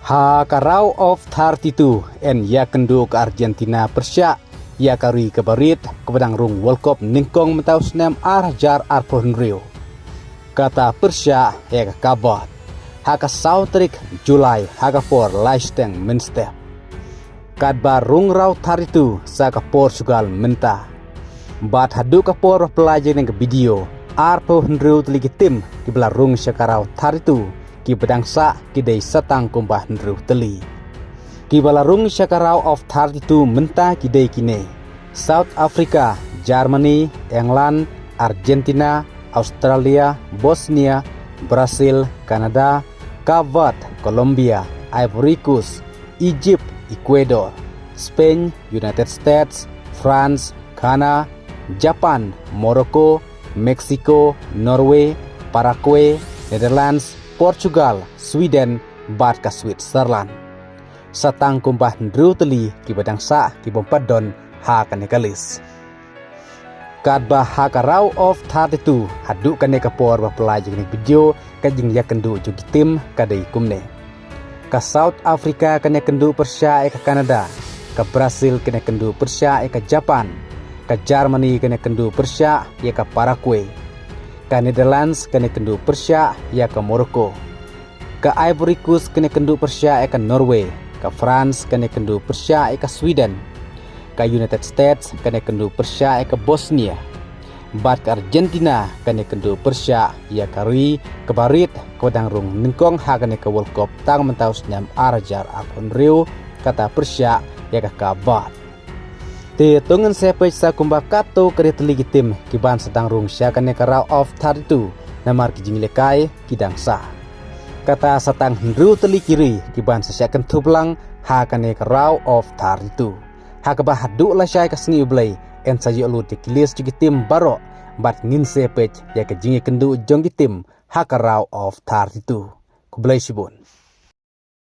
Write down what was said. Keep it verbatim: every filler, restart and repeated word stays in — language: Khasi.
Ha ka round of thirty-two, yn ïakynduh ka Argentina pyrshah ïa ka ri kaba rit kaba dang rung World Cup nyngkong mynta u snem ar hajar arphew hynriew. Kata pyrshah ïa ka Cape Verde ha ka saw tarik July ha ka por lai shiteng mynstep. Katba rung round thirty-two sa ka Portugal mynta. Bad haduh ka por ba pynlait ïa kane ka video, arphew hynriew tylli ki tim kiba la rung sha ka round thirty-two kiba dang sah ki dei sa tang kumba hynriew tylli. Kiba la rung sha ka round of thirty-two mynta ki dei kine: South Africa, Germany, England, Argentina, Australia, Bosnia, Brazil, Canada, Cape Verde, Colombia, Ivory Coast, Egypt, Ecuador, Spain, United States, France, Ghana, Japan, Morocco, Mexico, Norway, Paraguay, Netherlands, Portugal, Sweden, bad ka Switzerland. Sa tang kumba hynriew tylli kiba dang sah ki bym pat don ha kane ka list. Katba ha ka round of thirty-two, haduh kane ka por ba pynlait ïa kane ka video, ka jingïakynduh jong ki tim ka dei kumne: ka South Africa kan ïakynduh pyrshah ïa ka Canada, ka Brazil kan ïakynduh pyrshah ïa ka Japan, ka Germany kan ïakynduh pyrshah ïa ka Paraguay, ka Netherlands kan ïakynduh pyrshah ïa ka Morocco, ka Ivory Coast kan ïakynduh pyrshah ïa ka Norway, ka France kan ïakynduh pyrshah ïa ka Sweden, ka United States kan ïakynduh pyrshah ïa ka Bosnia, bad ka Argentina kan ïakynduh pyrshah ïa ka ri kaba rit kaba dang rung nyngkong ha kane ka World Cup tang mynta u snem ar hajar arphew hynriew, kata pyrshah ïa ka Cape Verde. Te to ngin sa peit sa kumba katto katne tylli ki tim kiban sa dang rung sha kane ka round of thirty-two, namar ki jinglehkai ki dang sah. Kata sa tang hynriew tylli ki ri kiban sa shah kynthup lang ha kane ka round of thirty-two. Ha kaba haduh lashai ka sngi U Blei, yn sa ïoh lut ïa ki list jong ki tim baroh, bad ngin sa peit ïa ka jingïakynduh jong ki tim ha ka round of thirty-two. Khublei shibun.